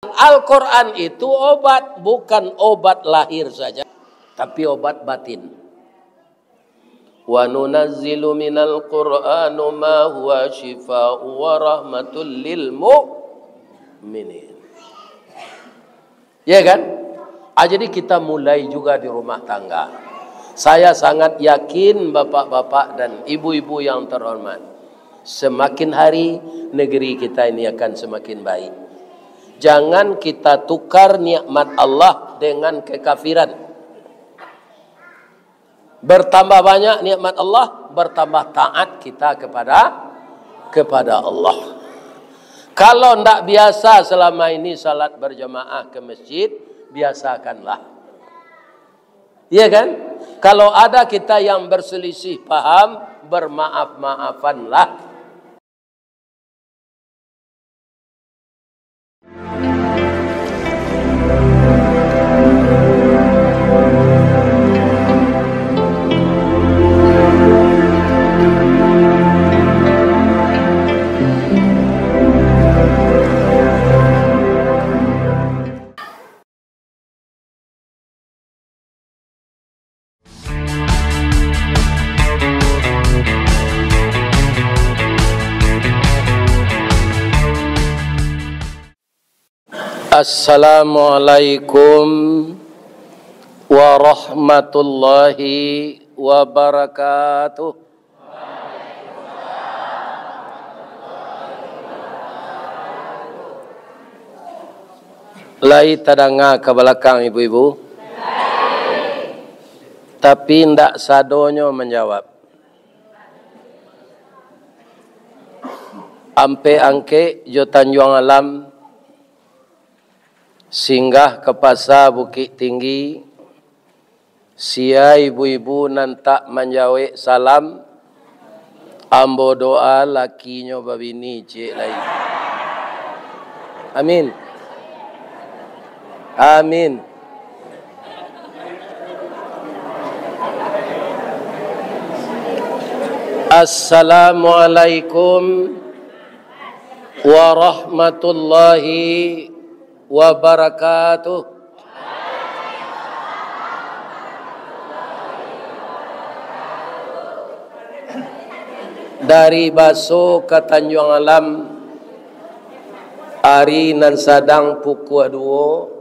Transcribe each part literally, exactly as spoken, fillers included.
Al-Quran itu obat, bukan obat lahir saja, tapi obat batin. "Wa nunazzilu minal Qur'anu ma huwa syifa'u wa rahmatul lil mu'minin." Ya kan? Ah, jadi kita mulai juga di rumah tangga. Saya sangat yakin, bapak-bapak dan ibu-ibu yang terhormat, semakin hari negeri kita ini akan semakin baik. Jangan kita tukar nikmat Allah dengan kekafiran. Bertambah banyak nikmat Allah, bertambah taat kita kepada, kepada Allah. Kalau ndak biasa selama ini salat berjamaah ke masjid, biasakanlah. Iya kan? Kalau ada kita yang berselisih paham, bermaaf-maafanlah. Assalamualaikum warahmatullahi wabarakatuh. Lai tadanga ka balakang, ibu-ibu? Tapi ndak sadonyo manjawab. Ampek Angkek jo Tanjuang Alam singgah ka Pasa Bukik Tinggi, sia ibu-ibu nan tak manjawek salam, ambo doa lakinyo babini ciek lai. Amin. Amin. Assalamualaikum warahmatullahi wabarakatuh. Dari Baso ka Tanjuang Alam, ari nan sadang pukua duo,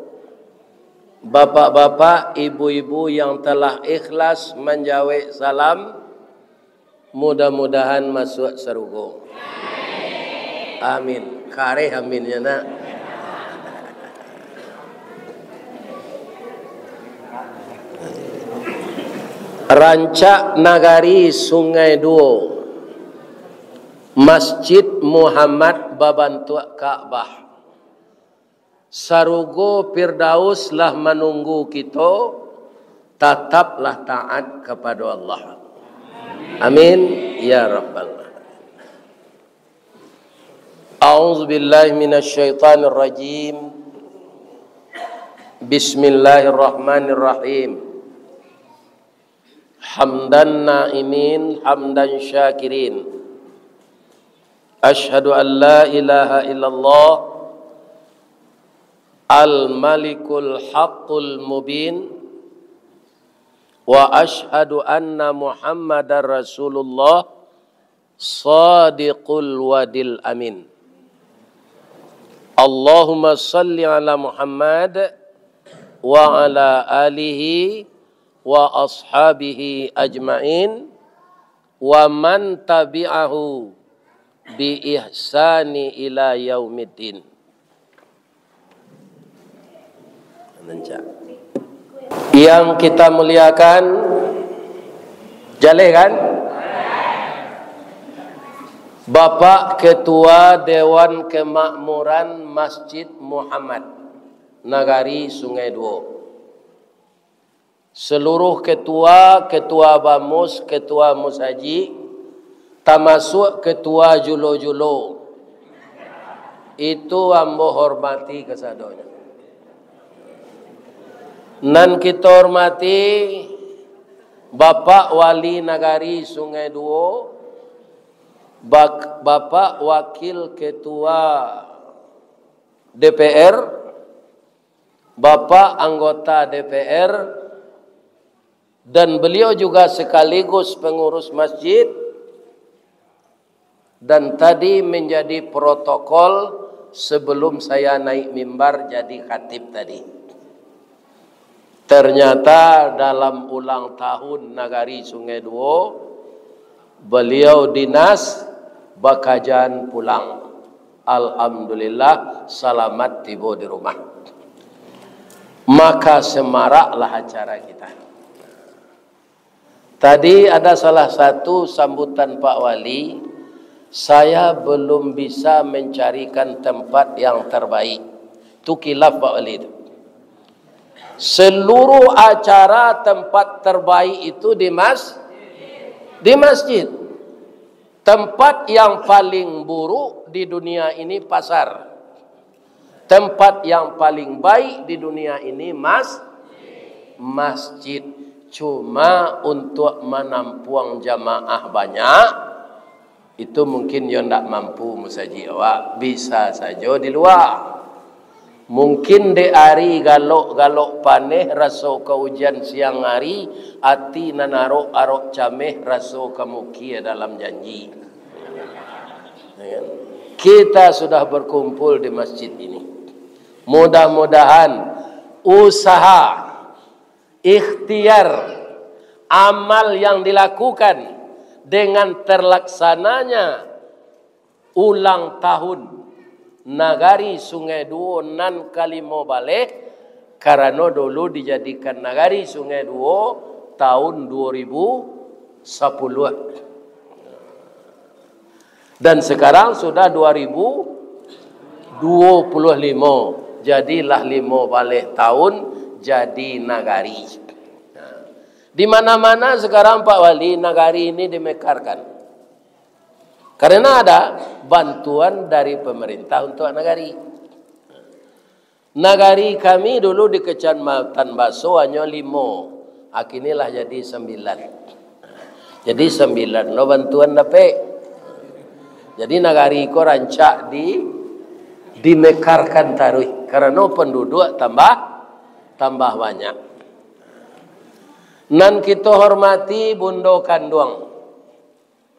bapak-bapak, ibu-ibu yang telah ikhlas manjawek salam, mudah-mudahan masuak sarugo. Amin. Kareh aminnya, nak. Rancak Nagari Sungai Duo, Masjid Muhammad babantuak Ka'bah. Sarugo Firdaus lah manunggu kito, tataplah taat kapado Allah. Amin, ya rabbal alamin. A'udzubillahi minasyaitonirrajim. Bismillahirrahmanirrahim. Hamdan na'imin, hamdan syakirin. Asyhadu an la ilaha illallah, al-malikul haqqul mubin, wa asyhadu anna Muhammadar Rasulullah, shadiqul wadil amin. Allahumma shalli ala Muhammad wa ala alihi wa ashabihi ajma'in, wa man tabi'ahu bi ihsani ila yaumiddin. Yang kita muliakan, jaleh kan? Bapak Ketua Dewan Kemakmuran Masjid Muhammad, Nagari Sungai Duo. Seluruh ketua, ketua bamus, ketua musajik, tamasuak ketua julo-julo, itu ambo hormati kasadonyo. Nan kito hormati Bapak Wali Nagari Sungai Duo, bak-, Bapak Wakil Ketua D P R, Bapak anggota D P R, dan beliau juga sekaligus pengurus masjid, dan tadi menjadi protokol sebelum saya naik mimbar jadi khatib tadi. Ternyata dalam ulang tahun Nagari Sungai Duo, beliau dinas bakajan pulang. Alhamdulillah, salamat tibo di rumah. Maka semaraklah acara kita. Tadi ada salah satu sambutan Pak Wali, saya belum bisa mencarikan tempat yang terbaik. Tu khilaf Pak Wali tu. Seluruh acara tempat terbaik itu di mas-, di masjid. Tempat yang paling buruk di dunia ini pasar. Tempat yang paling baik di dunia ini mas-, masjid. Cuma untuk manampuang jamaah banyak, itu mungkin yo ndak mampu musajik awak, bisa sajo di lua. Mungkin dek ari galok-galok paneh, raso ka ujan siang ari, ati nan arok-arok cameh, raso ka mukia dalam janji. Ya kan? Kita sudah berkumpul di masjid ini. Mudah-mudahan usaha, ikhtiar, amal yang dilakukan dengan terlaksananya ulang tahun Nagari Sungai Duo nan kalimo baleh, karano dulu dijadikan Nagari Sungai Duo tahun duo ribu sapuluah. Dan sekarang sudah dua ribu dua puluh limo, jadilah limo baleh tahun jadi nagari. Di mana-mana sekarang, Pak Wali, nagari ini dimekarkan. Karena ada bantuan dari pemerintah untuk nagari. Nagari kami dulu di Kecamatan Baso hanyo limo, kini lah jadi sambilan. Jadi sambilan lo bantuan dapek. Jadi nagari ko rancak di, dimekarkan taruih, karano penduduk tambah, tambah banyak. Nan kito hormati Bundo Kanduang,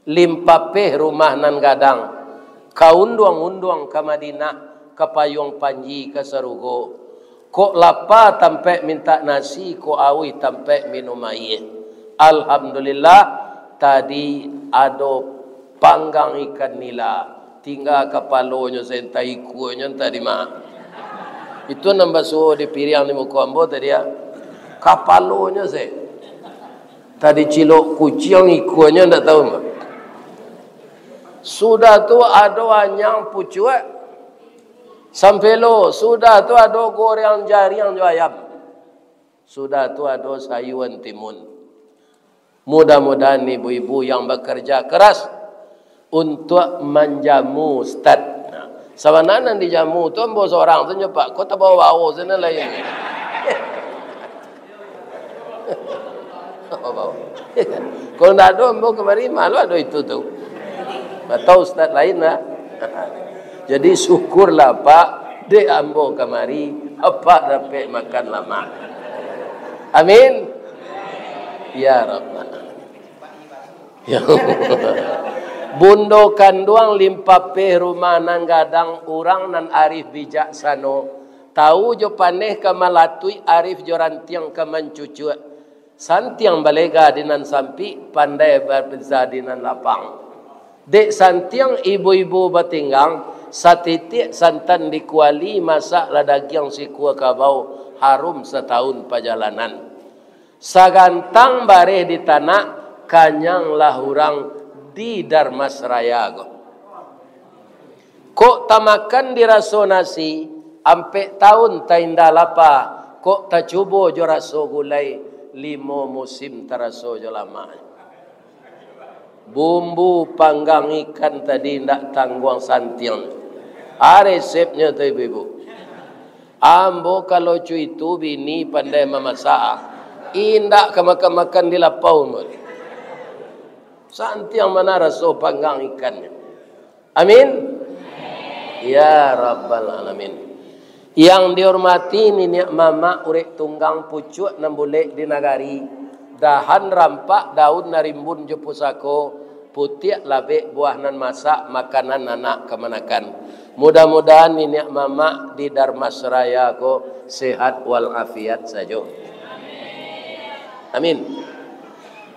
limpapeh rumah nan gadang, ka unduang-unduang ka Madinah, ka payuang panji ka sarugo. Kok lapa tampek mintak nasi, kok auih tampek minum aia. Alhamdulillah, tadi ado panggang ikan nila, tingga kapalonyo se, antah ikuanyo, antah di ma. Itu nan basuo di piriang di muko ambo tadi, ya. Kapalonyo se. Tadi cilok kuciang, ikuanyo ndak tahu, Mak. Sudah tu ado anyang pucuak, sampelo. Sudah tu ado goreng jariang jo ayam. Sudah tu ado sayuran timun. Mudah-mudahan ibu-ibu yang bekerja keras untuk manjamu, Ustaz. Nah, sabananyo nan dijamu tu ambo sorang tu nyo, Pak. Ko tabawo-bawo sinan lain. Kalau ndak ado ambo kamari, malu ado itu tu. Atau ustaz lain lah. Jadi syukurlah, Pak, dek ambo kamari, Apak dapek makan lamak. Amin. Ya Rabbal Alamin. Ya. Bundo Kanduang limpapeh rumah nan gadang, urang nan arif bijaksano, tahu jo paneh ka malatuik, arif jo rantiang ka mancucuak, santiang balega di nan sampik, pandai bapisah di nan lapang. Dek santiang ibu-ibu batinggang, satitiak santan di kuali, masaklah dagiang sikua kabau, harum satahun pajalanan. Sagantang bareh di tanak, kanyanglah urang di Darmasraya ko. Kok tamakan diraso nasi, ampek tahun tainda lapa, kok tacubo jo raso gulai, limo musim taraso jo lamak. Bumbu panggang ikan tadi ndak tangguang santiang. Ah, resepnyo tu, ibu-ibu. Ambo kalau cuitu bini pandai mamasak, ah. Indak ka makan-makan di lapau, ambo. Santiang bana raso panggang ikannyo. Amin. Ya Rabbal Alamin. Yang dihormati niniak mamak urek tunggang pucuak nan bulek di nagari, dahan rampak daun nan rimbun jo pusako, putiak labek buah nan masak makanan anak kamanakan. Mudah-mudahan niniak mamak di Darmasraya ko sehat walafiat sajo. Amin.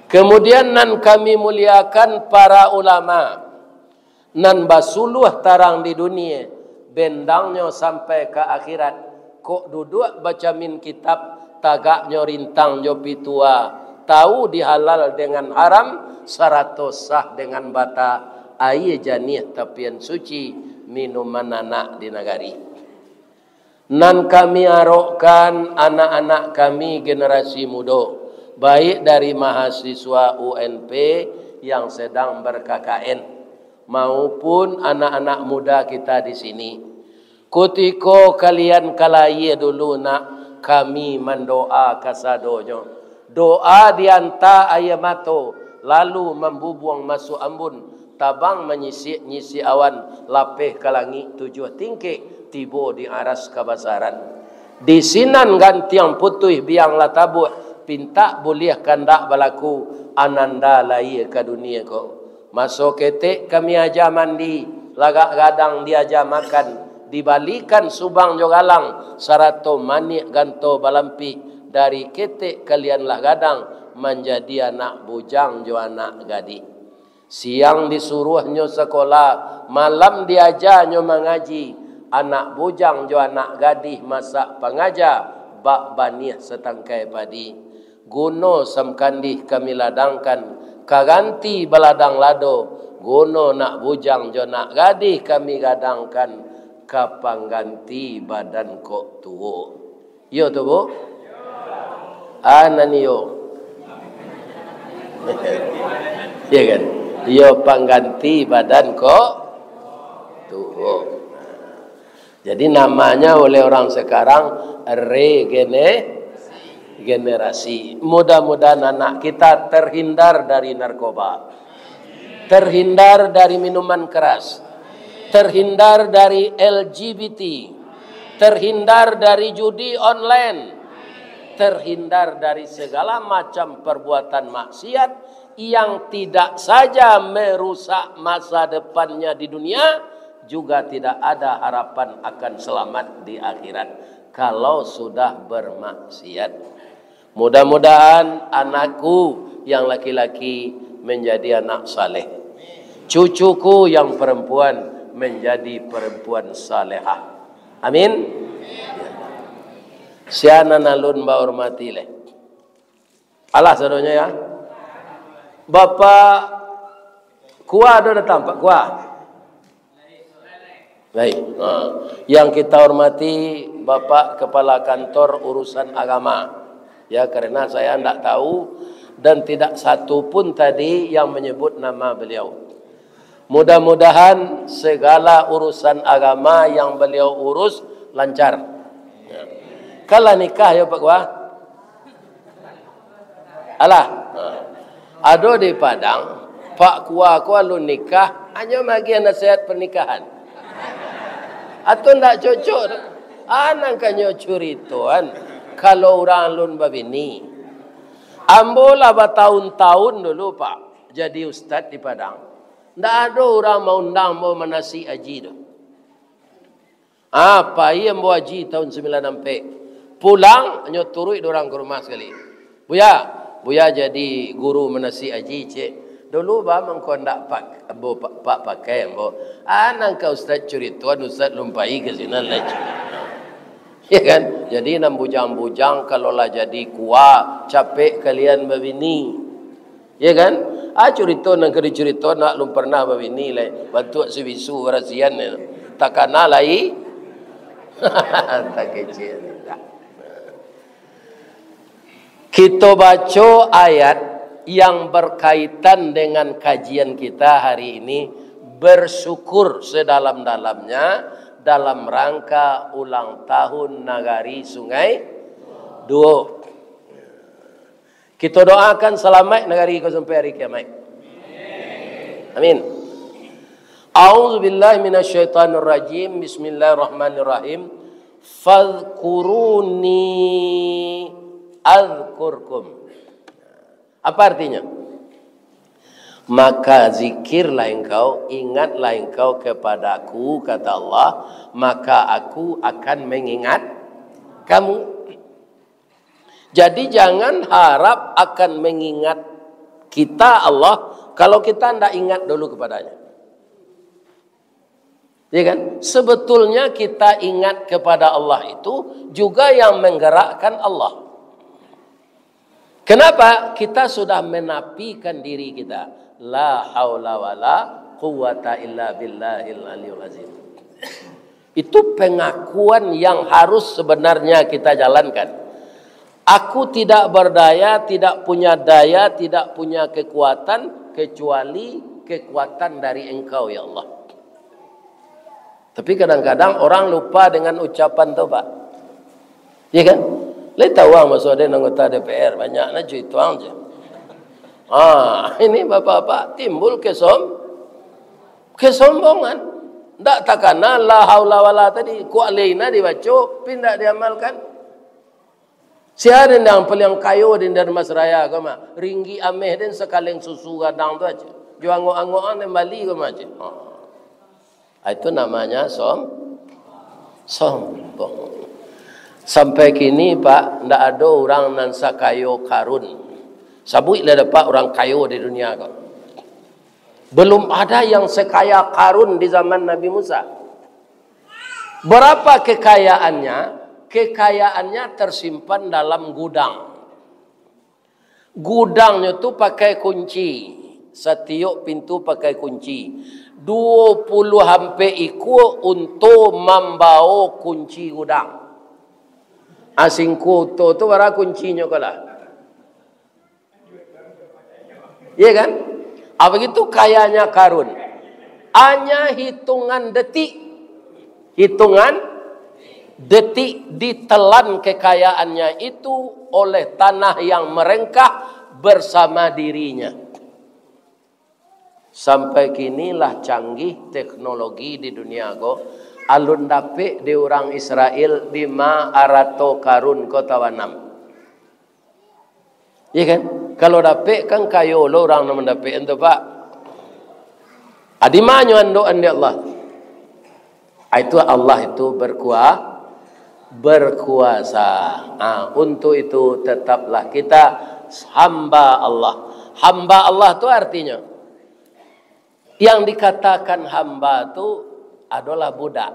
Kemudian nan kami muliakan para ulama, nan basuluah tarang di dunie, bendangnyo sampai ka akhirat, kok duduak bacamin kitab, tagaknyo rintang jo pitua, tahu di halal dengan haram, sarato sah dengan bata, aie janiah tapian suci, minuman anak di nagari. Nan kami arokkan anak-anak kami generasi mudo, baik dari mahasiswa U N P yang sedang ber-K K N, maupun anak-anak muda kita di sini. Kutiko kalian ka lahia dulu nak, kami mandoa kasadonyo. Doa dianta aia mato, lalu mambubuang masuak ambun, tabang manyisik-nyisik awan, lapeh ka langik tujuah tingkek, tibo di aras kabasaran. Di sinan gantiang putuih biang lah tabuak, pintak buliah kandak balaku, ananda lahia ka dunie ko. Maso ketek kami aja mandi, lagak gadang diaja makan, dibalikan subang jo galang, sarato maniak ganto balampih, dari ketek kalian lah gadang, manjadi anak bujang jo anak gadih. Siang disuruahnyo sakolah, malam diajanyo mangaji, anak bujang jo anak gadih masak pangaja, bak baniah satangkai padi. Guno samkandih kami ladangkan, ka ganti baladang lado, guno nak bujang jo nak gadih kami gadangkan, ka pangganti badan kok tuo. Iyo tu, Bu? Ah, nan iyo. Iya kan? Iyo pangganti badan kok tuo. Jadi namanya oleh orang sekarang regene-, generasi. Mudah-mudahan anak kita terhindar dari narkoba, terhindar dari minuman keras, terhindar dari L G B T, terhindar dari judi online, terhindar dari segala macam perbuatan maksiat yang tidak saja merusak masa depannya di dunia, juga tidak ada harapan akan selamat di akhirat kalau sudah bermaksiat. Mudah-mudahan anakku yang laki-laki menjadi anak saleh, cucuku yang perempuan menjadi perempuan salehah. Amin. Sia nan alun bahormati lai. Alah sadonyo ya. Bapak Kua ado datang, Pak Kua? Baik. Ha. Yang kita hormati Bapak Kepala Kantor Urusan Agama. Ya, karena saya ndak tahu dan tidak satu pun tadi yang menyebut nama beliau. Mudah-mudahan segala urusan agama yang beliau urus lancar. Ya. Kan lah nikah yo, Pak Kua? Alah. Ha. Ado di Padang, Pak Kua ko alun nikah, hanyo magiah nasihat pernikahan. Atau ndak cocok tu? Anang kanyo curitoan, kalau urang alun babini. Ambo lah batahun-tahun dulu, Pak, jadi ustad di Padang. Ndak ado urang maundang ambo manasik aji tu. Ah, pai ambo aji tahun sambilan ampek. Pulang, hanyo turuik dek urang ka rumah sakali. "Buya, Buya jadi guru manasik aji, cek." "Dulu, Bah, mangko ndak pak, ambo pak, pak pakai ambo." Ah, nan ka ustad curitoan, ustad alun pai ka sinan lai. Ya kan? Jadi, nan bujang-bujang, kalau lah jadi kua, capek kalian babini. Ya kan? Ah, curito nan ka dicurito, nak alun pernah babini lai. Bantuak si bisu barasian ni. Takana lai. Tak kecil ni. Kito baco ayat yang berkaitan dengan kajian kita hari ini, bersyukur sedalam-dalamnya dalam rangka ulang tahun Nagari Sungai Duo. Kito doakan salamaik nagari ko sampai hari kiamaik. Amin. A'udzubillahi minasyaitonirrajim. Bismillahirrahmanirrahim. "Fadhkuruni adzkurkum." Apa artinya? "Maka zikirlah engkau, ingatlah engkau kepada-Ku," kata Allah, "maka Aku akan mengingat kamu." Jadi, jangan harap akan mengingat kita Allah, kalau kita ndak ingat dulu kepada-Nya. Ya kan? Sebetulnya kita ingat kepada Allah itu juga yang menggerakkan Allah. Kenapa? Kita sudah menafikan diri kita. La haula wala quwwata illa billahil aliyul azim. Itu pengakuan yang harus sebenarnya kita jalankan. Aku tidak berdaya, tidak punya daya, tidak punya kekuatan, kecuali kekuatan dari Engkau, ya Allah. Tapi kadang-kadang orang lupa dengan ucapan tu, Pak. Ya kan? Lai tahu ang, maso ado anggota D P R, banyak na cuituang je. Ah, ini bapak-bapak timbul kesom-, kesombongan. Ndak takana la haula wala tadi, kuak lainna dibaco, tapi ndak diamalkan. Sia den yang paliang kayo di Darmas Raya ko mah, ringgik ameh den sakaleng susu gadang tu aja. Jo angok-angok ang den bali ko mah aja. Ha. Itu namanya som-, sombong. Sampai kini, Pak, ndak ado urang nan sakayo Karun. Sabuik lah dapek urang kayo di dunia ko. Belum ada yang sekaya Karun di zaman Nabi Musa. Berapa kekayaannya? Kekayaannya tersimpan dalam gudang. Gudangnyo tu pakai kunci. Satiok pintu pakai kunci. Duo puluah ampek ikua unto mambao kunci gudang. Asingku unto tu bara kuncinyo ko lah. Iya kan? Ah, begitu kayanya Karun. Hanya hitungan detik, hitungan detik ditelan kekayaannya itu oleh tanah yang merengkah bersama dirinya. Sampai kini lah canggih teknologi di dunia ko, alun dapek di urang Israel di ma arato Karun ko tabanam. Iya kan? Kalau dapek kan kayo lo urang nan mandapek tu, Pak. Adi manyo andok andi Allah. Ah, itu Allah itu berkua-, berkuasa. Ah, untuk itu tetaplah kita hamba Allah. Hamba Allah tu artinya, yang dikatakan hamba tu adolah budak.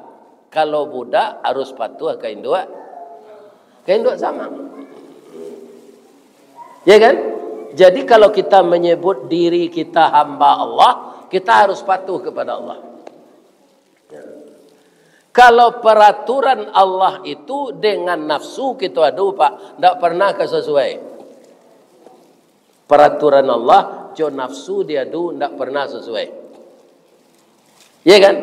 Kalau budak harus patuh ka induak, ka induak sama. Ya kan? Jadi kalau kita menyebut diri kita hamba Allah, kita harus patuh kepada Allah. Ya. Kalau peraturan Allah itu dengan nafsu kita adu, Pak, ndak pernah ka sesuai. Peraturan Allah jo nafsu diadu ndak pernah sesuai. Ya kan?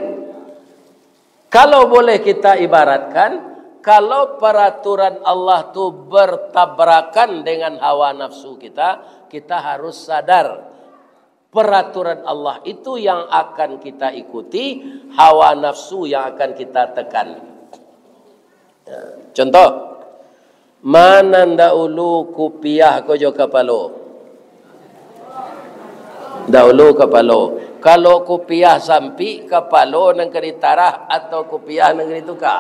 Kalau boleh kita ibaratkan, kalau peraturan Allah tu bertabrakan dengan hawa nafsu kita, kita harus sadar peraturan Allah itu yang akan kita ikuti, hawa nafsu yang akan kita tekan. Ya, contoh, ma nan daulu kupiah ko jo kapalo? Daulu kapalo. Kalau kupiah sampik, kapalo nan ka ditarah atau kupiah nan ka dituka?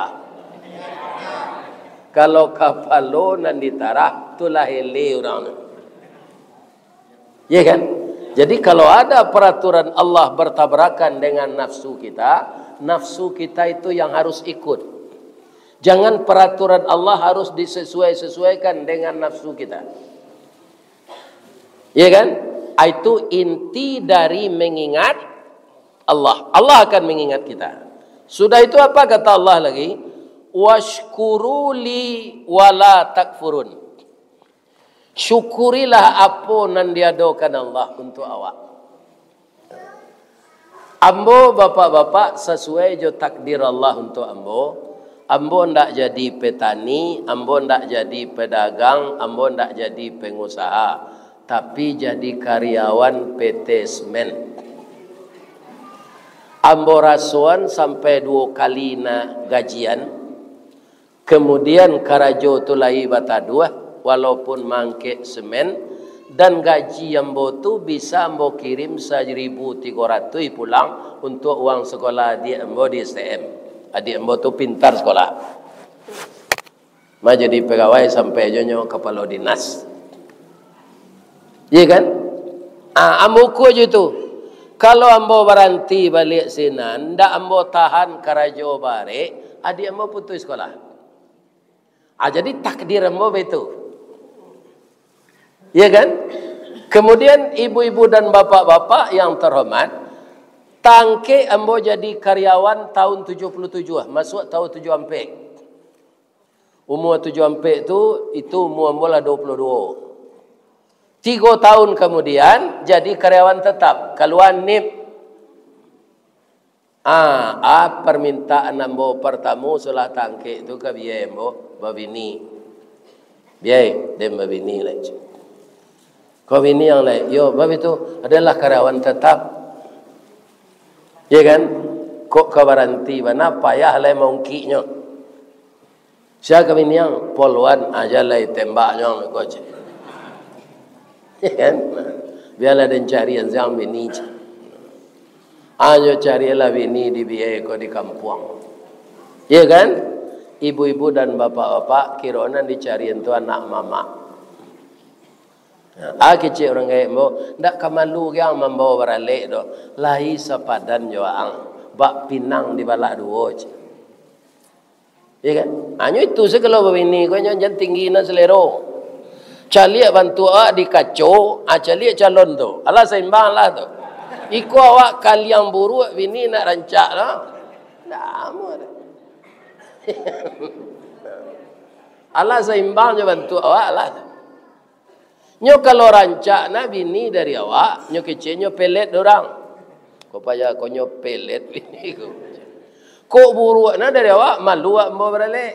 Kalau kapalo nan ditarah, tu lah eleh urang tu. Ya kan? Jadi kalau ada peraturan Allah bertabrakan dengan nafsu kita, nafsu kita itu yang harus ikut. Jangan peraturan Allah harus disesuai-sesuaikan dengan nafsu kita. Ya kan? Itu inti dari mengingat Allah. Allah akan mengingat kita. Sudah itu apa kata Allah lagi? "Wasykuruli wala takfurun." Syukurilah apo nan diadokan Allah untuk awak. Ambo, bapak-bapak, sasuai jo takdir Allah untuk ambo, ambo ndak jadi petani, ambo ndak jadi pedagang, ambo ndak jadi pengusaha, tapi jadi karyawan P T Semen. Ambo rasoan sampai duo kali na gajian, Kemudian karajo tu lai bataduah, walaupun mangkek semen, dan gaji ambo tu bisa ambo kirim saribu tigo ratuih pulang untuk uang sekolah adiak ambo di S T M. Adiak ambo tu pintar sekolah. Ma jadi pegawai sampai jo nyo kapalo dinas. Iya kan? Ah, ambo ukur jo itu. Kalau ambo baranti baliak sinan, ndak ambo tahan karajo barek, adiak ambo putuih sekolah. Ah, jadi takdir ambo baitu. Iya kan? Kemudian ibu-ibu dan bapak-bapak yang terhormat, tangkek ambo jadi karyawan tahun tujuh puluh tujuh, masuk tahun tujuh ampek. Umur tujuh ampek tu, itu umur ambo lah dua puluh dua. Tigo tahun kemudian, jadi karyawan tetap, kalua nip. Ah, ah, permintaan ambo pertamo sulah tangkek tu ka biai ambo babini. Biai, den babini lai. Ko bini yang lai, yo, bab itu adalah karyawan tetap. Ya kan? Kok ka baranti bana, payah lai maungkiknyo. Sia ka bini ang, polwan aja lai tembaknyo ko je. Ya kan? Bialah den cari yang siang bini je. Ayo carilah bini di biai ko di kampuang. Ya kan? Ibu-ibu dan bapak-bapak, kiro nan dicari tu anak mamak. Ah, kecek urang gaek ambo, ndak ka malu giang mambawa baralek doh. Lai sapadan jo ang, bak pinang dibalah duo, cek. Iya kan? Hanyo itu sagalo babini ko, nyo jan tinggi nan salero. Caliak bantuak awak di kaco, ah, caliak calon tu. Alah saimbang lah tu. Iko awak kaliang buruak, bini nak rancak lah. Ndak amuah doh. Alah saimbang jo bantuak awak lah. Nyo kalau rancak na bini dari awak, nyo kecek nyo pelet urang. Ko payah ko nyo pelet bini ko. Kok buruak na dari awak, malu awak ambo baralek.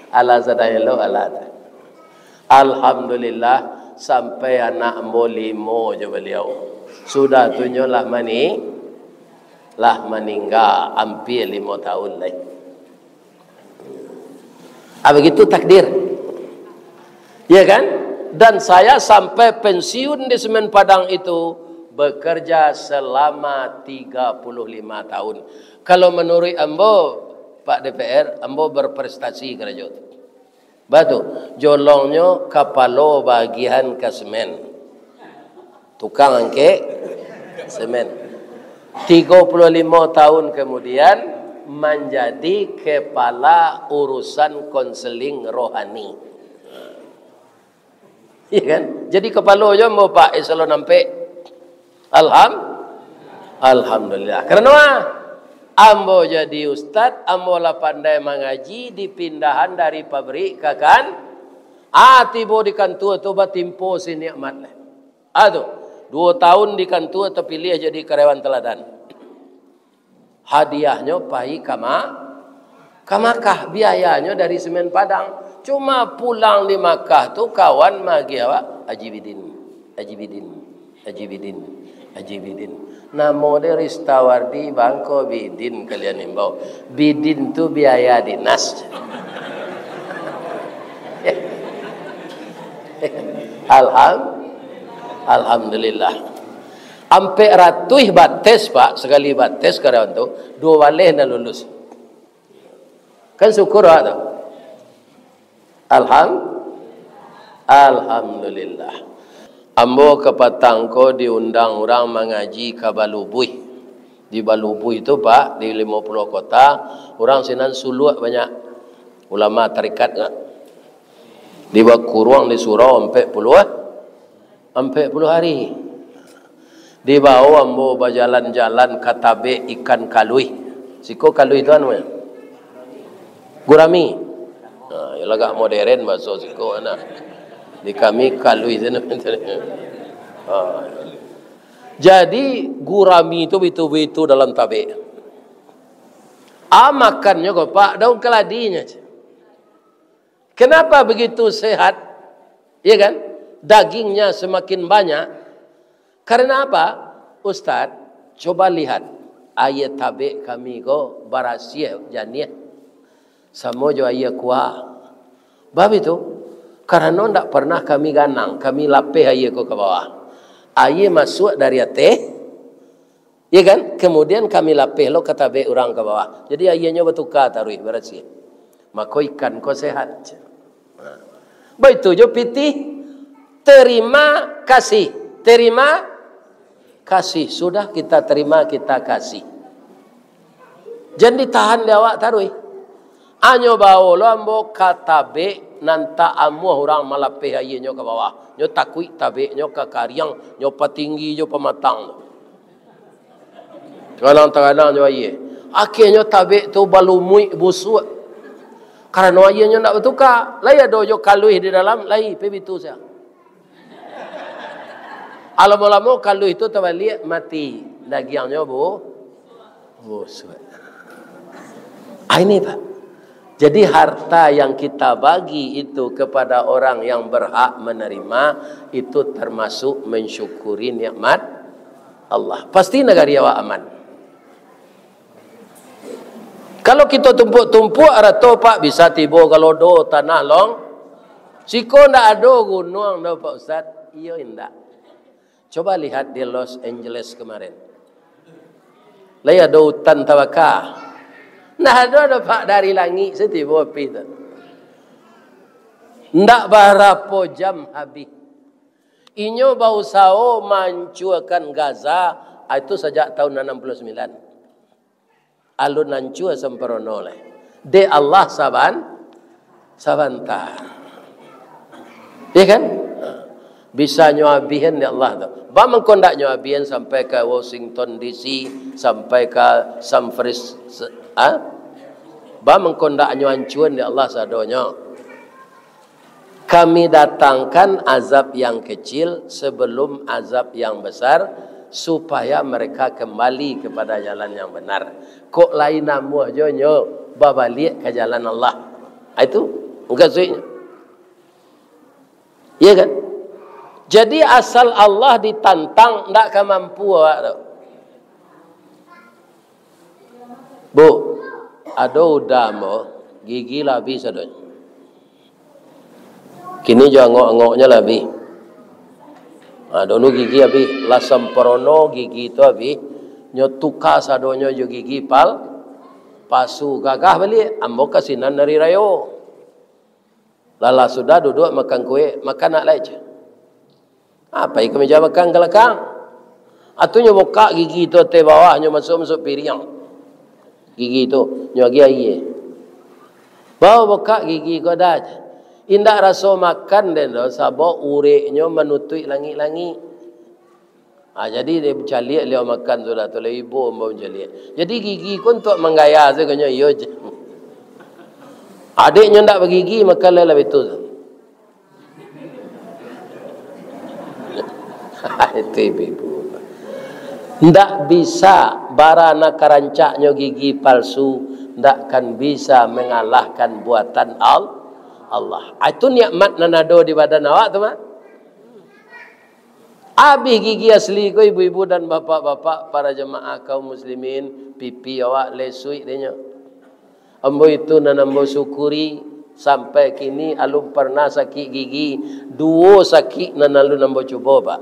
Alah sadang elok, alah. Alhamdulillah, sampai anak ambo limo jo baliau. Sudah tu nyo lah mani-, lah maningga, ampia limo tahun lai. Ah, begitu takdir. Ya kan? Dan saya sampai pensiun di Semen Padang itu bekerja selama tiga puluh lima tahun. Kalau menurut ambo, Pak D P R, ambo berprestasi karajo tu. Batu, jolongnyo kapalo bagian ka semen. Tukang angkek semen. Tigo puluh limo tahun kemudian, manjadi kepala urusan konseling rohani. Iya kan? Jadi kapalo jo ambo, Pak, eh, salon ampek. Alham-, Alhamdulillah. Karano ah, ambo jadi ustad, ambo lah pandai mangaji, dipindahan dari pabrik ka kan-, ah, tibo di kantua tu batimpo si nikmat lah. Ah, tu, duo tahun di kantua, tapiliah jadi karyawan teladan. Hadiahnyo pai ka Ma-, ka Makkah, biayanyo dari Semen Padang. Cuma pulang di Makkah tu, kawan magiah awak, Haji Bidin, Haji Bidin, Haji Bidin, Haji Bidin. Namo de Ristawardi, bangko Bidin kalian imbau. Bidin tu biaya dinas. Alham-, Alhamdulillah. Ampek ratuih bates, Pak, sakali bates karyawan tu, duo baleh nan lulus. Kan syukur awak tu. Alham-, Alhamdulillah. Ambo kapatang ko diundang urang mangaji ka Balubuih. Di Balubuih tu, Pak, di Limo Puluah Kota, urang sinan suluak banyak. Ulama tarikat kan. Dibakuruang di surau ampek puluah, ampek puluah hari. Dibawo ambo bajalan-jalan ka tabek ikan kaluih. Siko kaluih tu anu, gurami. Ha, yo lah agak modern bahaso siko, nah. Di kami kaluih tu. Ha. Jadi, gurami tu bitu-bitu dalam tabek. Ah, makannyo ko, Pak, daun kaladinyo. Kenapa begitu sehat? Iya kan? Dagingnya semakin banyak. Karena apa? Ustaz, coba lihat. Aia tabek kami ko barasiah janiah, samo jo aia kua. Bab itu, karano ndak pernah kami ganang, kami lapeh aia ko ka bawah. Aia masuak dari ateh, ya kan? Kemudian kami lapeh lo ka tabek urang ka bawah. Jadi aianyo batuka taruih, barasiah. Mako ikan ko sehat. Baitu jo pitih, terima kasih, terima kasih. Sudah kita terima, kita kasih. Jan ditahan di awak taruih. Anyo bao lo ambo ka tabek nan tak amuah urang malapeh aianyo ka bawah. Nyo takuik tabeknyo ka kariang, nyo patinggi jo pamatang tu. Kadang-kadang jo aia. Akhirnyo tabek tu balumuik busuak. Karano aianyo ndak batuka. Lai ado jo kaluih di dalam, lai pai bitu sia. Alamo-lamo kaluih tu tabaliak, mati. Dagiangnyo bu-, busuak. Ah, ini, Pak. Jadi, harta yang kita bagi itu kepada orang yang berhak menerima, itu termasuk mensyukuri nikmat Allah. Pasti nagari awak aman. Kalau kito tumpuak-tumpuak arato, Pak, bisa tibo ka lodo, tanah long-, siko ndak ado gunuang doh, Pak Ustaz. Iyo, indak. Coba lihat di Los Angeles kemarin. Lai ado utan tabaka. Ndak ado doh, Pak, dari langik se tibo api tu. Ndak barapo jam habih. Inyo bausaho mancuakan Gaza, ah, itu sajak tahun anam puluah sambilan. Alun ancua samparono lai. Dek Allah saban-, sabanta. Ya kan? Bisa nyo abihan dek Allah tu. Ba mangko ndak nyo abihan sampai ka Washington D C, sampai ka San Francisco, ah? Ba mangko ndak nyo ancuan dek Allah sadonyo. Kami datangkan azab yang kecil sebelum azab yang besar, supaya mereka kembali kepada jalan yang benar. Kok lai namuah jo nyo babaliak ka jalan Allah. Ah, itu mukasuiknyo. Iya kan? Jadi, asal Allah ditantang, ndak ka mampu awak tu. Bu, ado uda ambo, gigi lah abih sadonyo. Kini jo angok-angoknyo lah abih. Ha, dulu gigi abih, lah samparono gigi tu abih, nyo tuka sadonyo jo gigi pal-, palsu, gagah baliak, ambo ka sinan ari rayo. Lah, lah sudah duduak makan kuek, makan nak lai, ceh. Apo iko meja makan ka lakang? Atunyo bukak gigi tu ateh bawah, nyo masuak-masuak piriang. Gigi tu, nyo agiah aia. Bao bukak gigi ko dah, ceh. Indak raso makan den doh, sabab ureknyo manutuik langik-langik. Ah, jadi dia caliak liau makan sudah tu, lah ibo ambo mancaliak. Jadi gigi ko untuak manggaya sajo nyo, iyo je. Adiknyo ndak bagigi, makan lah, lah betul. Itu ibu-ibu. Ndak bisa, bara nan karancaknyo gigi palsu, ndak kan bisa mangalahkan buatan Al-, Allah. Ah, itu nikmat nan ado di badan awak tu, Mak. Abih gigi asli ko, ibu-ibu dan bapak-bapak, para jamaah kaum muslimin, pipi awak lesuik denyo. Ambo itu nan ambo syukuri, sampai kini alun parnah sakik gigi. Duo sakik nan alun ambo cubo, Pak.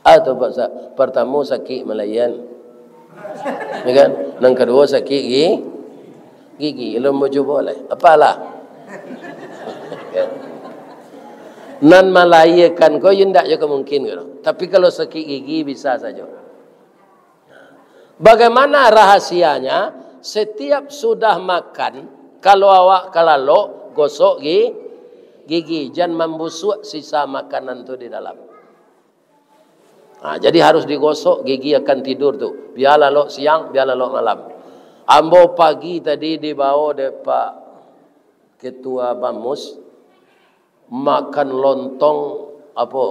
Atau Pak Sa-, partamo sakik malayan. Ya kan? Nan kaduo sakik gi-, gigi. Alun ambo cubo lai. Apalah. Nan malayakan ko, yo ndak jo ka mungkin ko. Tapi kalau sakik gigi, bisa sajo. Bagaimana rahasianya? Setiap sudah makan, kalau awak ka lalok, gosok gi-, gigi, jan mambusuak sisa makanan tu di dalam. Ha, jadi harus digosok gigi akan tidur tu. Bia lalok siang, bia lalok malam. Ambo pagi tadi dibao dek Pak Ketua Bamus, makan lontong, apo,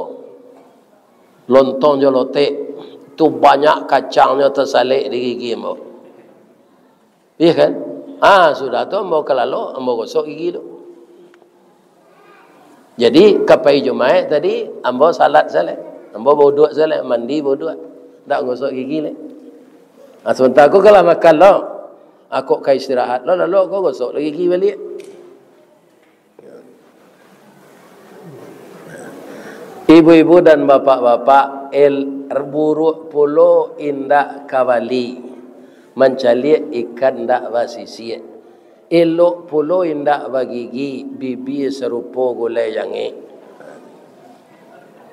lontong jo lotek, tu banyak kacangnyo tasalek di gigi ambo. Iya kan? Ah, sudah tu ambo ka lalok, ambo gosok gigi tu. Jadi, ka pai Jumaik tadi, ambo salat sajo lai. Ambo bauduak sajo lai, mandi bauduak. Ndak gosok gigi lai. Ha, sabanta ko ka lah makan lo. Ako ka istirahat lo, lalu ko gosok lo gigi baliak. Ibu-ibu dan bapak-bapak, el-, buruak pulo indak ka bali, mancaliak ikan indak basisiak. Elok pulo indak bagigi, bibia sarupo gulai jangek.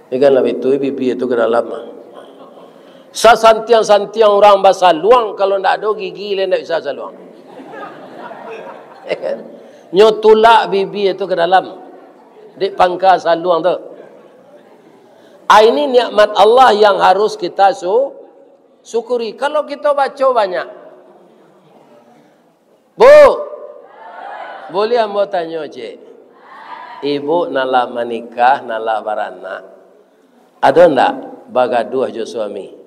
Ikan lah itu, bibia tu ka dalam. Sasantiang-santiang urang basaluang, kalau ndak ado gigi, lai ndak bisa saluang. Nyo tulak bibia tu ka dalam. Dek pangka saluang tu. Ah, ini nikmat Allah yang harus kita su-, syukuri. Kalau kita baca banyak, Bu, buliah ambo tanyo ciek? Ibu nan lah manikah, nan lah baranak, ado ndak bagaduah jo suami?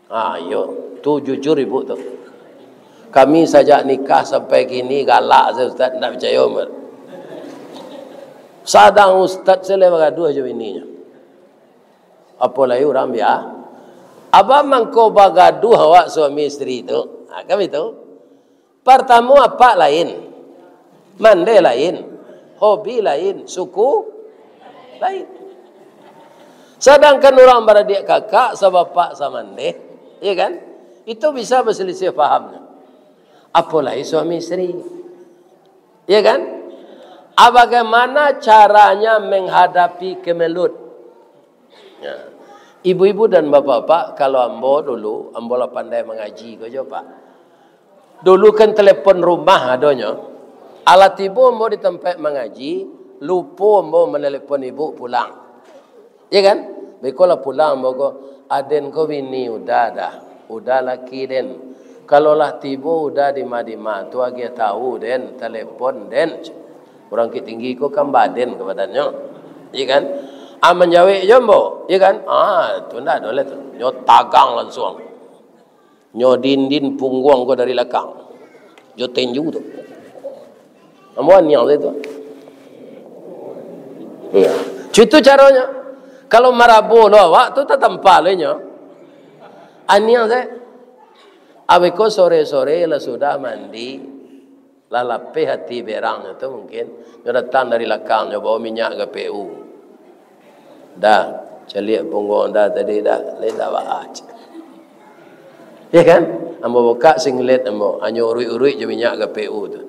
Ah, iyo, tu jujur ibu tu. Kami sajak nikah sampai kini galak sajo ustaz, ndak picayo, Mat. Sadang ustaz salah bagaduah jo bininyo. Apo lai urang bia-, Abah mangko bagaduah awak suami isteri tu. Ha, kan itu? Partamo apak lain, mandeh lain, hobi lain, suku lain. Sadangkan urang baradiak kakak, sabapak samandeh, ya kan? Itu bisa basalisiah pahamnyo. Apo lai suami isteri. Ya kan? Ah, bagaimana caranya menghadapi kemelut? Ya. Ibu-ibu dan bapak-bapak, kalau ambo dulu, ambo lah pandai mangaji ko jo, Pak. Dulu kan telepon rumah adonyo. Alah tibo ambo di tampek mangaji, lupo ambo manelepon ibu pulang. Ya kan? Beko lah pulang ambo ko, "Aden ko bini Uda dah. Uda laki den. Kalau lah tibo Uda di ma-di ma tu, agiah tahu den, telepon den." Urang Bukittinggi ko kan baden ka badannyo. Ya kan? Ah, manjawek jo ambo. Ya kan? Ah, tu ndak ado lah tu. Nyo tagang lansuang. Nyo dindin pungguang ko dari lakang. Jo tenju tu. Ambo aniang sajo tu. Iya. Cutu caronyo. Kalau marabo lo awak tu tatampa lo inyo. Aniang sajo. Abih ko sore-sore lah sudah mandi. Lah lapeh ati berangnyo tu mungkin. Nyo datang dari lakang, nyo bawa minyak G P U. Dah, caliak pungguang dah tadi dah, lain dah baa. Ya kan? Ambo buka singlet ambo, hanyo uruik-uruik jo minyak G P U tu.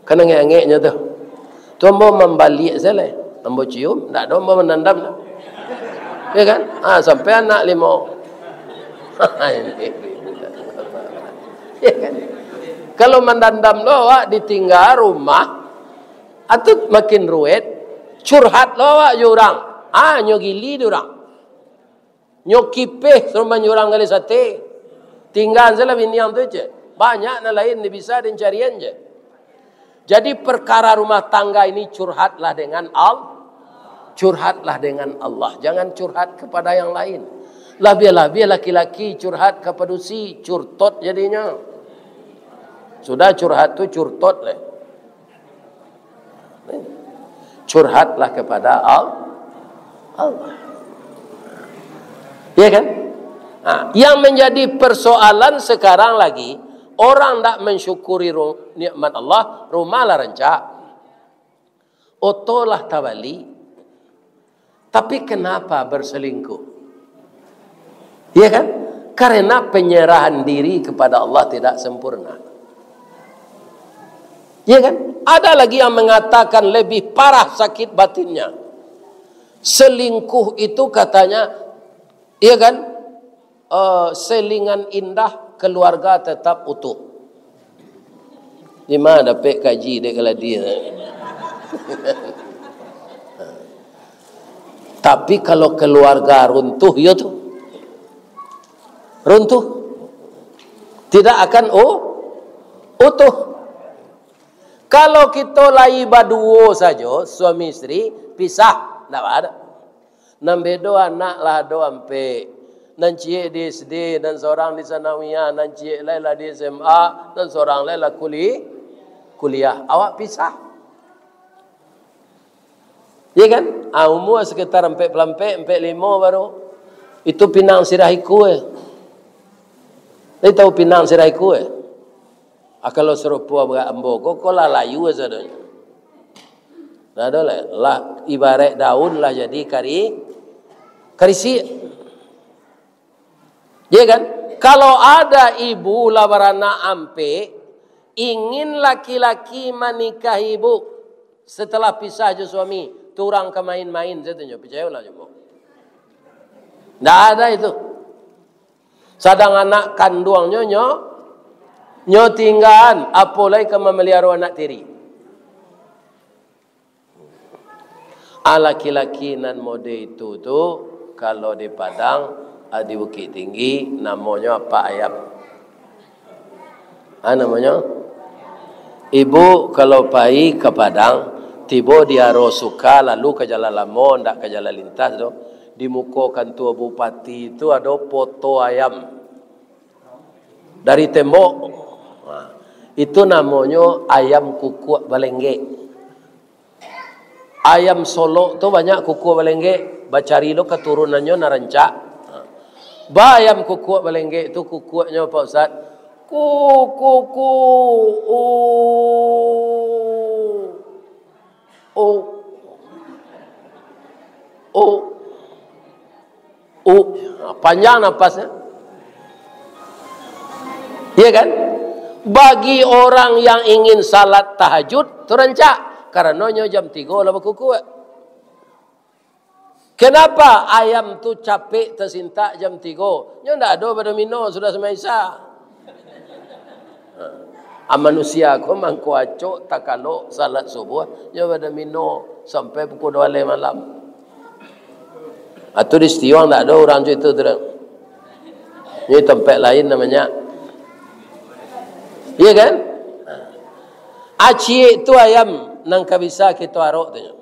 Kan angek-angeknyo tu. Tu ambo mambaliak sajo lai. Ambo cium, ndak ado ambo mandandam dah. Ya kan? Ah, sampai anak limo. Ya kan? Kalau mandandam lo awak ditingga rumah, atau makin ruwet, curhat lo awak jo urang. Ah, nyo gili di urang. Nyo kipeh suruah manyurang gali sate. Tinggaan sajolah biniang tu, cek. Banyak nan lain nan bisa den carian, cek. Jadi, perkara rumah tangga ini curhatlah dengan Al-, curhatlah dengan Allah. Jangan curhat kepada yang lain. Labiah-labiah laki-laki curhat ka padusi, curtot jadinyo. Sudah curhat tu curtot leh. Curhatlah kepada Al-, Allah. Ya kan? Nah, yang menjadi persoalan sekarang lagi, orang ndak mensyukuri ru-, nikmat Allah, rumah lah rancak, oto lah tabali, tapi kenapa berselingkuh? Ya kan? Karena penyerahan diri kepada Allah tidak sempurna. Ya kan? Ada lagi yang mengatakan lebih parah sakit batinnya. Selingkuh itu katanya, ya kan? Eh, selingan indah, keluarga tetap utuh. Di ma dapek kaji dek Galadi? Tapi kalau keluarga runtuh, yo tu. Runtuh. Tidak akan u-, utuh. Kalau kito lai baduo sajo, suami isteri, pisah, ndak baa. Nan bedo anak lah ado ampek. Nan ciek di S D, nan sorang di sanawiyah, nan ciek lai lah di S M A, nan sorang lai lah kuli-, kuliah. Awak pisah. Ya kan? Ah, umur sekitar ampek puluah ampek, ampek limo baru. Itu pinang sirah ikua. Tapi tahu pinang sirai ku, eh? Ah, kalau sarupo barak ambo ko, ko lah layu sadonyo. Nah, ado lah, lah ibaraik daun lah jadi kari-, karisiak. Ya kan? Kalau ada ibu lah baranak ampek, ingin laki-laki manikahi ibu setelah pisah jo suami, tu urang ka main-main sajo, picayolah jo ambo. Ndak ada itu. Sadang anak kanduangnyo nyo, nyo tinggaan, apo lai ka mamaliharo anak tiri. Ah, laki-laki nan mode itu tu, kalau di Padang, ah, di Bukittinggi, namonyo apak ayam. Ah, namonyo? Ibu kalau pai ka Padang, tibo di Aro Suka, lalu ka Jalan Lamo, ndak ka Jalan Lintas tu, di muko kantua bupati tu ado poto ayam. Dari tembok. Ha, itu namonyo ayam kukuak balenggek. Ayam Solok tu banyak kukuak balenggek, bacari lo katurunannyo nan rancak. Ba ayam kukuak balenggek tu, kukuaknyo, Pak Ustaz, ku, ku, ku, u, u, u, u, panjang napasnyo. Iya kan? Bagi orang yang ingin salat tahajud, tu rancak. Karano nyo jam tigo lah bakukuak. Kenapa ayam tu capek tasintak jam tigo? Nyo ndak ado badomino sudah sumbayang Isya. Ha. Ah, manusia ko mangko acok takalok salat subuah, nyo badomino sampai pukul dua baleh malam. Atau di Sitiuang ndak ado urang cak itu tu doh. Ini tampek lain namanya. Iya kan? Aciik tu ayam nan ka bisa kito arok tu nyo.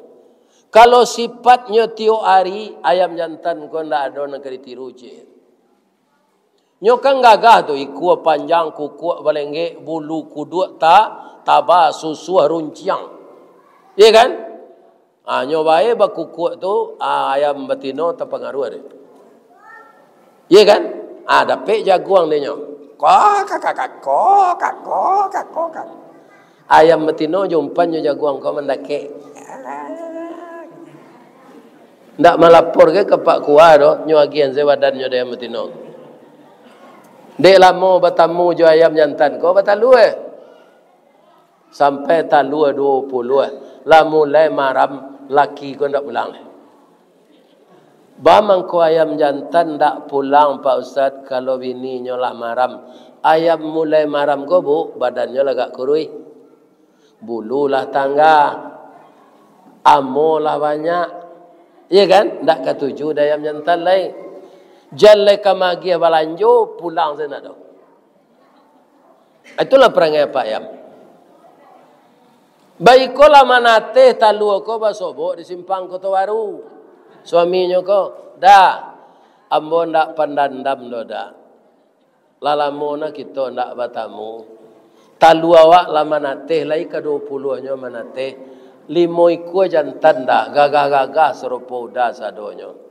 Kalau sipatnyo tiok ari, ayam jantan ko ndak ado nan ka ditiru, ciek. Nyo kan gagah tu, ikua panjang, kukuak balenggek, bulu kuduak ta-, taba, susuah runciang. Iya kan? Ah, nyo bae bakukuak tu, ah, ayam batino tapangaruah deh. Iya kan? Ah, dapek jaguang deh nyo. Kok, kak, kak, kak, kok, kak, kok, kak, kok, kak. Ayam batino jo umpan jo jaguang ko mandakek. Ndak malapor ge ka Pak Kua doh, nyo agian se badannyo dek ayam batino. Dek lamo batamu jo ayam jantan ko batalua. Sampai talua duo puluah. Lah mulai maram, laki ko ndak pulang. Ba mangko ayam jantan ndak pulang, Pak Ustaz, kalau bininyo lah maram? Ayam mulai maram ko, Bu, badannyo lah agak kuruih. Bulu lah tangga. Amo lah banyak. Iya kan? Ndak katuju dek ayam jantan lai. Jan lai ka magiah balanjo, pulang se ndak doh. Itulah parangai apak ayam. Baiko lah manateh talua ko basobok di Simpang Koto Baru. Suaminyo ko, "Da, ambo ndak pandandam doh, Da. Lah lamo nah kito ndak batamu. Talua awak lah manateh, lai ka duo puluahnyo manateh. Limo ikua jantan, Da, gagah-gagah sarupo uda sadonyo.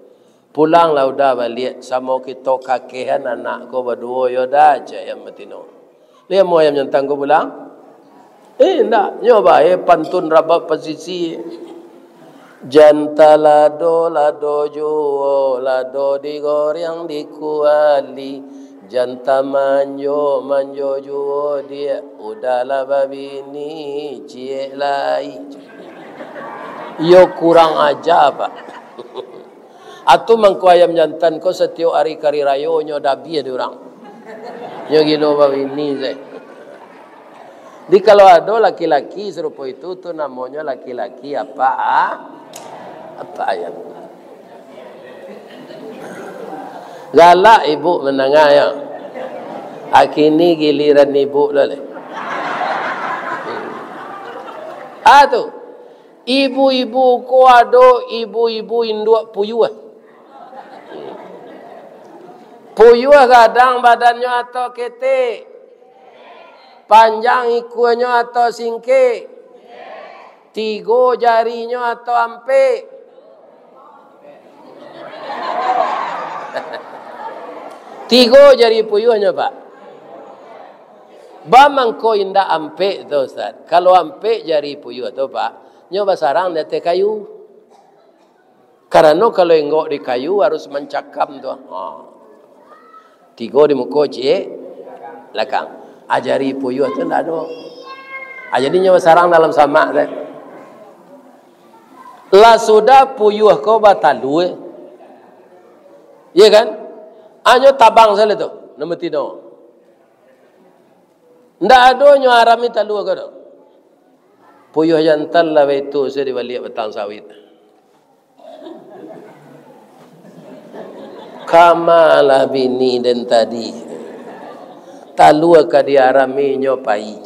Pulanglah uda baliak, samo kito kakehan anak ko baduo yo, Da," cek ayam batino. Lai amo ayam jantan ko pulang? Eh, indak. Nyo bae pantun rabab pasisi. Jan talado, lado juo, lado digoreng di kuali. Jan tamanjo, manjo juo diak, uda lah babini, ciek lai. Iyo kurang aja, Pak. Atu mangko ayam jantan ko satiok ari ka ari rayo nyo dabiah di urang. Nyo gilo babini se. Jadi kalau ado laki-laki sarupo itu, tu namonyo laki-laki apa, ah? Apa ayam? Galak ibu mandanga yo. Akini giliran ibu lo leh. Ah tu. Ibu-ibu ko ado ibu-ibu induak puyuah. Puyuah gadang badannyo atau ketek? Panjang ikuanyo atau singkek? Tigo jarinyo atau ampek? Tigo jari puyuahnyo, Pak. Ba mangko indak ampek tu, Ustaz. Kalau ampek jari puyuah tu, Pak, nyo basarang di ateh kayu. Karano kalau inggok di kayu harus mancakam tu. Ha. Tigo di muko, ciek balakang. Ah, jari puyuah tu ndak ado. Ah, jadi nyo basarang dalam samak tu. Lah sudah puyuah ko batalua. Iya kan? Ah, nyo tabang sajo tu, nan batino. Ndak ado nyo arami talua ko doh. Puyuah jantan lah baitu sajo di baliak batang sawit. Kama lah bini den tadi. Talua ka diarami nyo pai.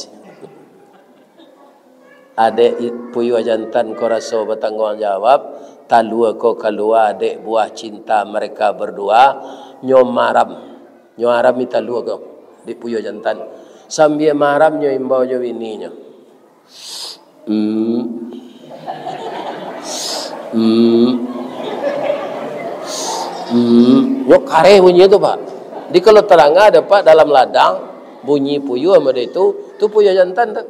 Adek i-, puyuah jantan ko raso batangguang jawab, talua ko kalua dek buah cinta mereka berdua, nyo maram. Nyo arami talua ko, dek puyuah jantan. Sambia maram nyo imbau jo bininyo. Hmm. Hmm. Hmm. Nyo kareh bunyi tu, Pak. Jadi kalau tadanga dek Apak dalam ladang, bunyi puyuah model itu, tu puyuah jantan tu.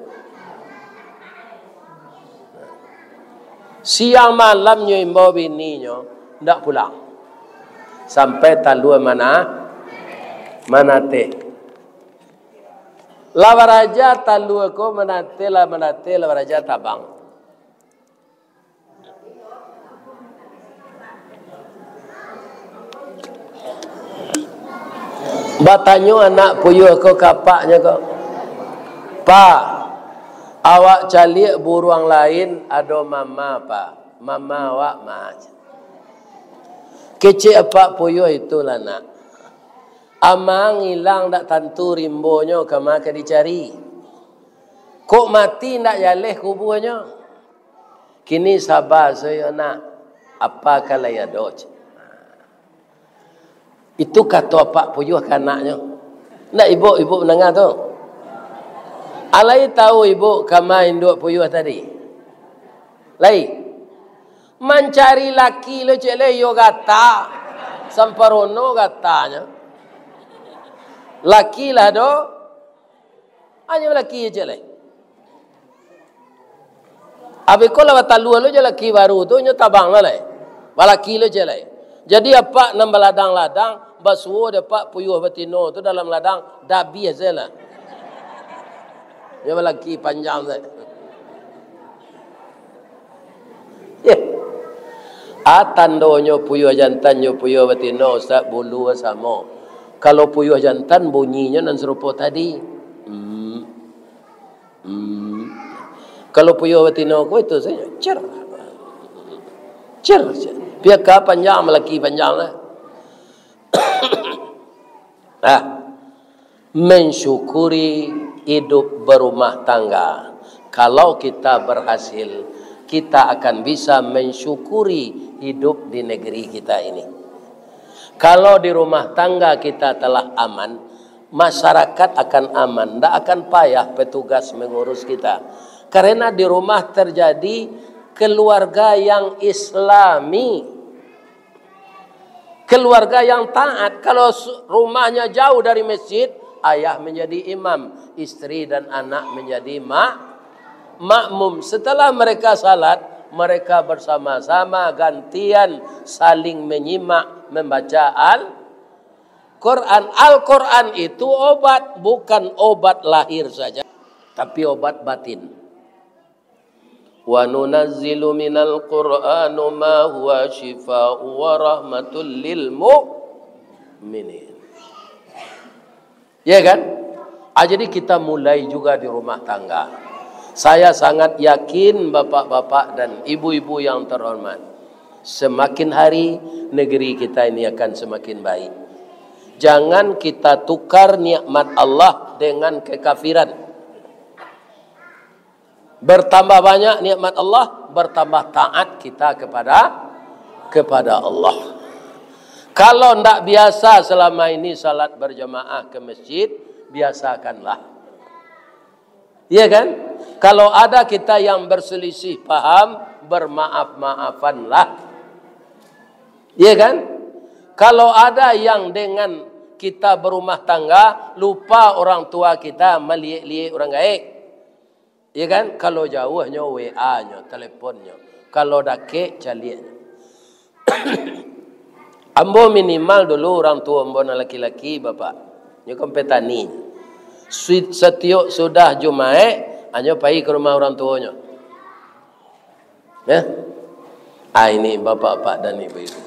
Siang malam nyo imbau bininyo, ndak pulang. Sampai talua mana, manateh. Lah baraja talua ko manateh, lah manateh, lah baraja tabang. Batanyo anak puyuah ko ka apaknyo ko, "Pak, awak caliak buruang lain ado mama, Pak. Mama awak ma?" Kecek apak puyuah, "Itulah, Nak. Amang ilang dak tantu rimbonyo kama ka dicari. Kok mati ndak jaleh kubuanyo. Kini saba sajo, Nak. Apa ka lai ado?" Itu kato apak puyuah ka anaknyo. Ndak ibuk, ibuk mandanga tu? Alai tahu ibuk kama induak puyuah tadi? Lai. Mancari laki lo cek lai, iyo gata. Samparono gatanyo. Laki lah do. Hanyo balaki cek lai. Abih ko lah batalua lo jo laki baru tu, nyo tabang lah lai. Balaki lo cek lai. Jadi apak nan baladang-ladang, basuo dek apak puyuah batino tu dalam ladang, dabiah se lah. Nyo balaki panjang se. Yeh. A tandonyo puyuah jantan jo puyuah batino, Ustaz, bulu samo. Kalau puyuah jantan bunyinyo nan sarupo tadi. Hmm. Hmm. Kalau puyuah batino ko itu sajo. Cer. Cer. Piaka panjang, balaki panjang lah. Ah. Mensyukuri hidup berumah tangga. Kalau kita berhasil, kita akan bisa mensyukuri hidup di negeri kita ini. Kalau di rumah tangga kita telah aman, masyarakat akan aman, ndak akan payah petugas mengurus kita. Karena di rumah terjadi keluarga yang Islami. Keluarga yang taat, kalau su-, rumahnya jauh dari masjid, ayah menjadi imam, istri dan anak menjadi mak-, makmum. Setelah mereka salat, mereka bersama-sama gantian saling menyimak membaca Al-Quran. Al-Quran itu obat, bukan obat lahir saja, tapi obat batin. "Wa nunazzilu minal Qur'anu ma huwa syifa'u wa rahmatul lil mu'minin." Ya kan? Ah, jadi kita mulai juga di rumah tangga. Saya sangat yakin bapak-bapak dan ibu-ibu yang terhormat, semakin hari negeri kita ini akan semakin baik. Jangan kita tukar nikmat Allah dengan kekafiran. Bertambah banyak nikmat Allah, bertambah taat kita kepada, kepada Allah. Kalau ndak biasa selama ini salat berjamaah ke masjid, biasakanlah. Iya kan? Kalau ada kita yang berselisih paham, bermaaf-maafanlah. Iya kan? Kalau ada yang dengan Kita berumah tangga, lupa orang tua kita, maliek-liek urang gaek. Ya kan? Kalau jauahnyo, W A-nyo, teleponnyo. Kalau dakek, caliaknyo. Ambo minimal dulu urang tuo ambo nan laki-laki, Bapak. Nyo kan petani. Si-, satiok sudah Jumaik, anyo pai ka rumah urang tuonyo. Ya? Ah, ini bapak-bapak dan ibu-ibu.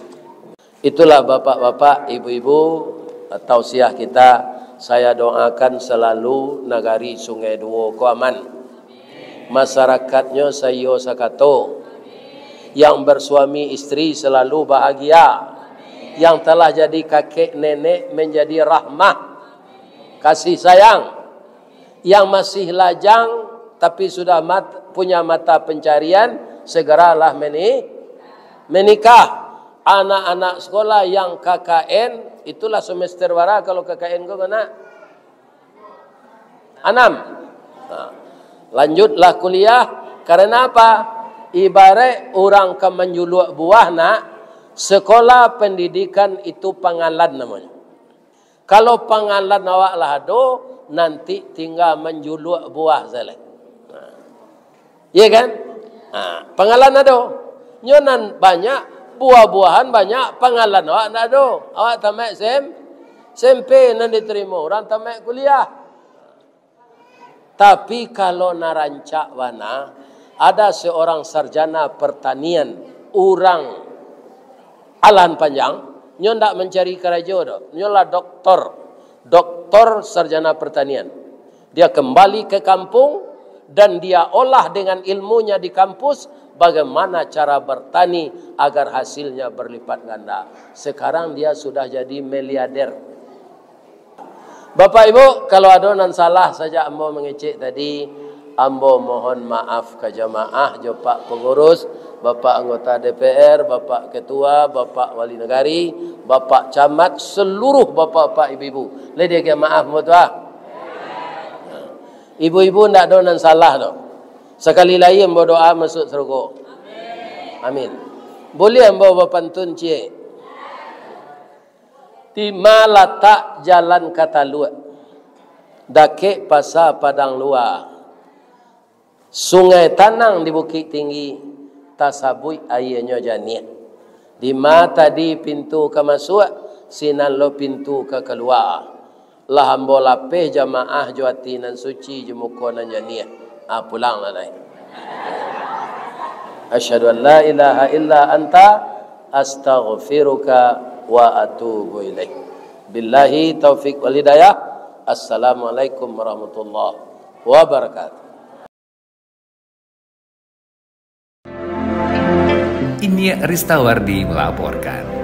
Itulah bapak-bapak, ibu-ibu, tausiah kita. Saya doakan selalu nagari Sungai Duo ko aman. Masyarakatnyo saiyo sakato. Yang bersuami istri selalu bahagia. Yang telah jadi kakek nenek menjadi rahmah, kasih sayang. Yang masih lajang, tapi sudah mat-, punya mata pencarian, segeralah meni-, menikah. Anak-anak sekolah yang K K N, itulah semester bara kalau K K N ko, nak? Anam. Nah, lanjutlah kuliah. Karena apa? Ibarat urang ka manjuluak buah, nak, sekolah pendidikan itu pangalan namonyo. Kalau pangalan awak lah ado, nanti tingga manjuluak buah sajo. Nah. Iya kan? Nah, pangalan ado. Nyo nan banyak, buah-buahan banyak, pangalan awak ndak ado. Awak tamaik S M, S M P nan ditarimo, urang tamaik kuliah. Tapi kalau nan rancak bana, ada seorang sarjana pertanian, urang Alahan Panjang, nyo ndak mancari karajo doh, nyo lah doktor, doktor sarjana pertanian. Dia kembali ke kampung dan dia olah dengan ilmunya di kampus, bagaimana cara bertani agar hasilnya berlipat ganda. Sekarang dia sudah jadi miliarder. Bapak Ibu, kalau ado nan salah sajak ambo mangecek tadi, ambo mohon maaf ka jamaah jo Pak Pangurus, Bapak anggota D P R, Bapak Ketua, Bapak Wali Nagari, Bapak Camat, seluruh bapak-bapak, ibu-ibu. Lai diagiah maaf ambo tu, ah. Ibu-ibu ndak ado nan salah tu. Sakali lai ambo doa masuak sarugo. Amin. Buliah ambo bapantun ciek. Di ma latak jalan ka Taluak, dakek pasa Padang Lua, sungai tanang di Bukik Tinggi, tasabuik aianyo janiah. Di ma tadi pintu ka masuak, sinan lo pintu ka kalua. Lah ambo lapeh jamaah jo ati nan suci, jo muko nan janiah. Ah, pulanglah lai. Asyhadu an la ilaha illa anta, astaghfiruka wa atubu ilaik. Billahi taufik wal hidayah. Assalamualaikum warahmatullahi wabarakatuh. Ini Ristawardi melaporkan.